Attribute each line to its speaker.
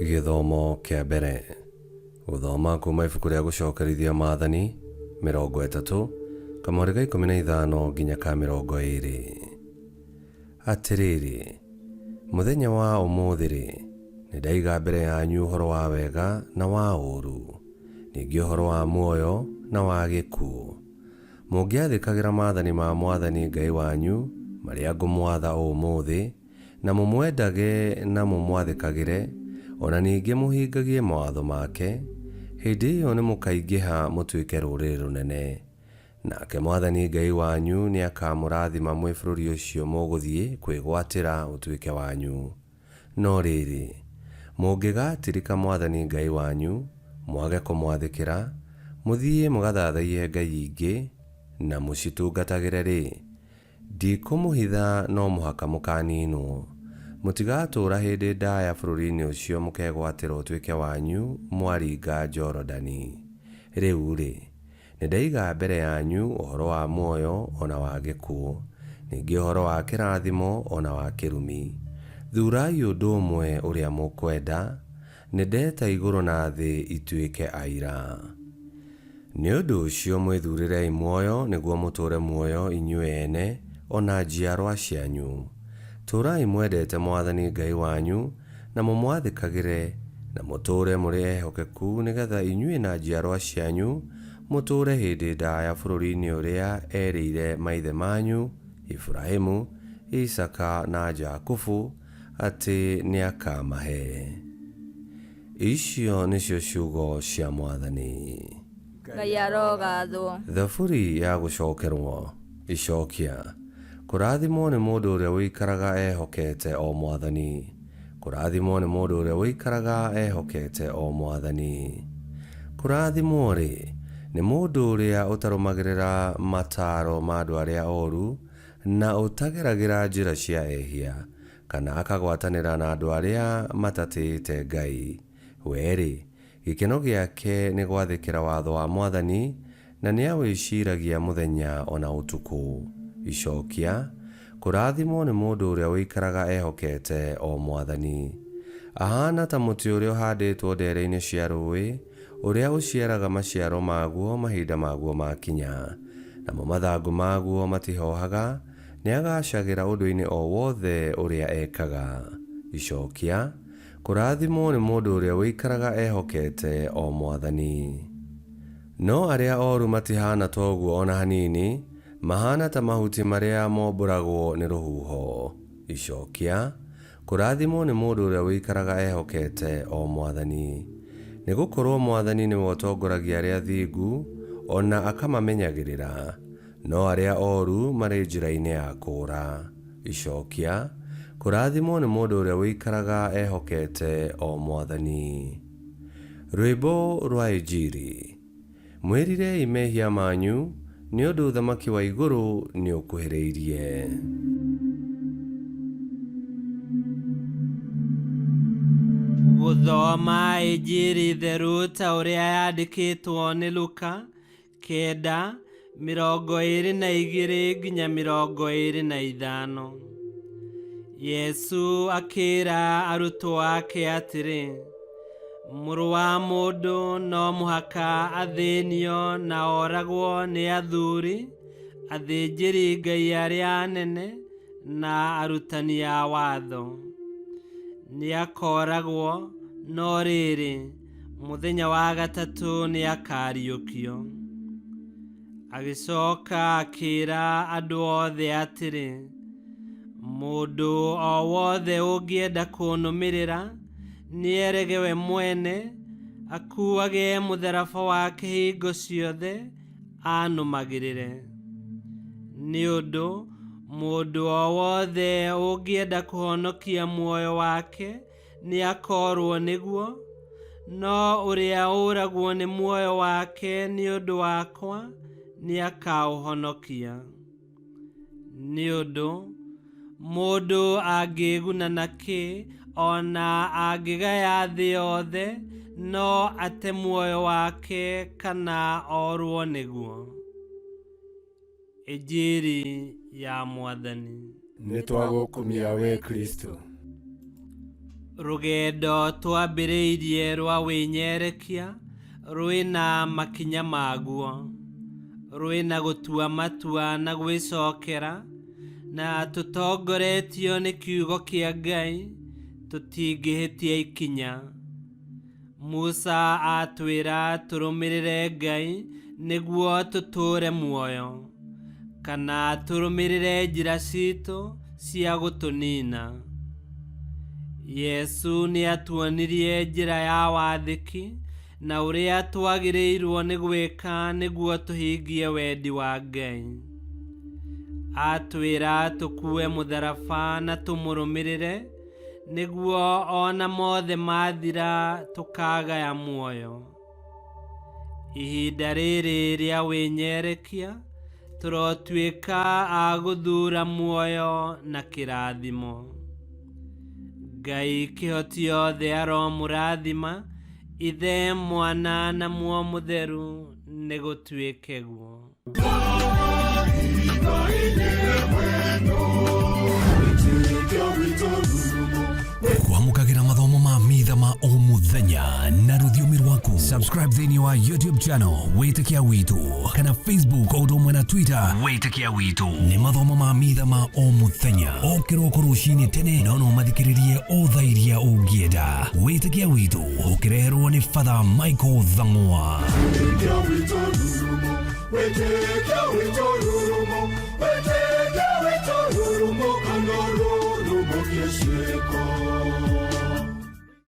Speaker 1: Gĩthomo kĩa mbere. Gũthoma kuma ibuku rĩa gũcokerithia maathani 30 kamũhari ga 15 nginya ka 20. Atĩrĩrĩ, mũthenya wa ũmũthĩ-rĩ, nĩndaiga mbere yanyu ũhoro wa wega na wa ũũru, ningĩ ũhoro wa muoyo na wa gĩkuũ. Mũngĩathĩkagĩra maathani ma Mwathani Ngai wanyu marĩa ngũmwatha ũmũthĩ, na mũmwendage na mũmwathĩkagĩre, o na ningĩ mũhingagie mawatho make, hĩndĩ ĩyo nĩmũkaingĩha mũtuĩke rũrĩrĩ rũnene. Nake Mwathani Ngai wanyu nĩakamũrathima mwĩ bũrũri ũcio mũgũthiĩ kwĩgwatĩra ũtuĩke wanyu. No rĩrĩ, mũngĩgatirika Mwathani Ngai wanyu, mwage kũmwathĩkĩra, mũthiĩ mũgathathaiye ngai ingĩ, na mũcitungatagĩre-rĩ, ndikũmũhitha no mũhaka mũkaaniinwo. Mũtigatũũra hĩndĩ ndaya bũrũri-inĩ ũcio mũkegwatĩra ũtuĩke wanyu mwaringa Jorodani. Rĩu-rĩ, nĩndaiga mbere yanyu ũhoro wa muoyo o na wa gĩkuũ, ningĩ ũhoro wa kĩrathimo o na wa kĩrumi. Thuurai ũndũ ũmwe ũrĩa mũkwenda, nĩndeta igũrũ na thĩ ituĩke aira. Nĩ ũndũ ũcio mwĩthuurĩrei muoyo nĩguo mũtũũre muoyo inyuĩ ene o na njiarwa cianyu. Tũũrai mwendete Mwathani Ngai wanyu na mũmwathĩkagĩre, na mũtũũre mũrĩ ehokeku nĩgeetha inyuĩ na njiarwa cianyu mũtũũre hĩndĩ ndaaya bũrũri-inĩ ũrĩa eerĩire maithe manyu Iburahĩmu, Isaaka na Jakubu atĩ nĩakamahe. Icio nĩcio ciugo cia Mwathani.
Speaker 2: Ngai arogathwo.
Speaker 1: Thaburi ya gũcokerwo. Icokia. Kũrathimwo nĩ mũndũ ũrĩa ũikaraga ehokete o Mwathani. Kũrathimwo nĩ mũndũ ũrĩa ũikaraga ehokete o Mwathani. Kũrathimwo-rĩ, nĩ mũndũ ũrĩa ũtarũmagĩrĩra mataaro ma andũ arĩa oru, na ũtageragĩra njĩra cia ehia, kana akagwatanĩra na andũ arĩa matatĩĩte Ngai. We-rĩ, gĩkeno gĩake nĩ gwathĩkĩra watho wa Mwathani, na nĩawĩciiragia mũthenya o na ũtukũ. Icokia, Kũrathimwo nĩ mũndũ ũrĩa ũikaraga ehokete o Mwathani. Ahaana ta mũtĩ ũrĩa ũhandĩtwo ndeere-inĩ cia rũũĩ, ũrĩa ũciaraga maciaro maguo mahinda maguo maakinya. Namo mathangũ maguo matihoohaga, Nĩagaacagĩra ũndũ-inĩ o wothe ũrĩa ekaga. Icokia, Kũrathimwo nĩ mũndũ ũrĩa ũikaraga ehokete o Mwathani. No arĩa oru matihaana toguo o na hanini, mahaana ta mahuti marĩa mombũragwo nĩ rũhuho. Icokia, Kũrathimwo nĩ mũndũ ũrĩa ũikaraga ehokete o Mwathani. Nĩgũkorwo Mwathani nĩwe ũtongoragia arĩa athingu, o na akamamenyagĩrĩra. No arĩa oru marĩ njĩra-inĩ ya kũũra. Icokia, Kũrathimwo nĩ mũndũ ũrĩa ũikaraga ehokete o Mwathani. Rwĩmbo rwa Injiri. Mwĩrirei mehia manyu, nĩ ũndũ ũthamaki wa igũrũ nĩũkuhĩrĩirie.
Speaker 3: Gũthoma Injiri theru ta ũrĩa yandĩkĩtwo nĩ Luka 9, 22 nginya 25. Yesu akĩra arutwo ake atĩrĩ, Mũrũ wa mũndũ no mũhaka athĩnio na oragwo nĩ athuri, athĩnjĩri Ngai arĩa anene, na arutani a watho. Nĩakooragwo, no rĩrĩ, mũthenya wa gatatũ nĩakariũkio. Agĩcoka akĩĩra andũ othe atĩrĩ, Mũndũ o wothe ũngĩenda kũnũmĩrĩra, nĩerege we mwene, akuuage mũtharaba wake hingo ciothe, anũmagĩrĩre. Nĩ ũndũ mũndũ o wothe ũngĩenda kũhonokia muoyo wake, nĩakoorwo nĩguo, no ũrĩa ũũragwo nĩ muoyo wake nĩ ũndũ wakwa nĩakaũhonokia. Nĩ ũndũ mũndũ angĩĩguna na kĩ o na angĩgaya thĩ yothe, no ate muoyo wake kana orwo nĩguo? Injiri ya Mwathani.
Speaker 4: Nĩ twagũkumia we Kristo.
Speaker 3: Rũgendo twambĩrĩirie rwa wĩnyerekia rwĩna makinya maguo, rwĩna gũtua matua na gwĩcokera, na tũtongoretio nĩ kiugo kĩa Ngai tũtingĩhĩtia ikinya. Musa atwĩra tũrũmĩrĩre Ngai nĩguo tũtũũre muoyo, kana tũrũmĩrĩre njĩra citũ cia gũtũnina. Yesu nĩatuonirie njĩra ya wathĩki na ũrĩa twagĩrĩirwo nĩ gwĩka nĩguo tũhingie wendi wa Ngai. Atwĩra tũkue mũtharaba na tũmũrũmĩrĩre nĩguo ona mothe mathira tũkagaya muoyo. Ihinda rĩrĩ rĩa wĩnyerekia tũrotuĩka a gũthuura muoyo na kĩrathimo. Ngai kĩhoti othe aromũrathima, Ithe, Mwana na Muoyo Mũtheru, nĩ gũtuĩke guo.
Speaker 4: Kwamũkagĩra mathomo ma mitha ma o mũthenya na rũthiomi rwaku. Subscribe thĩinĩ wa YouTube channel Wĩtĩkia Witũ kana Facebook o ũndũ ũmwe na Twitter Wĩtĩkia Witũ. Nĩ mathomo ma mitha ma o mũthenya o kĩroko rũcinĩ tene, no no mathikĩrĩrie o thaa iria ũngĩenda. Wĩtĩkia Witũ ũkĩreherwo nĩ Father Michael Thang'wa.
Speaker 5: Wĩtĩkia witũ rurumo, wĩtĩkia witũ rurumo, kana rurumo kĩciko.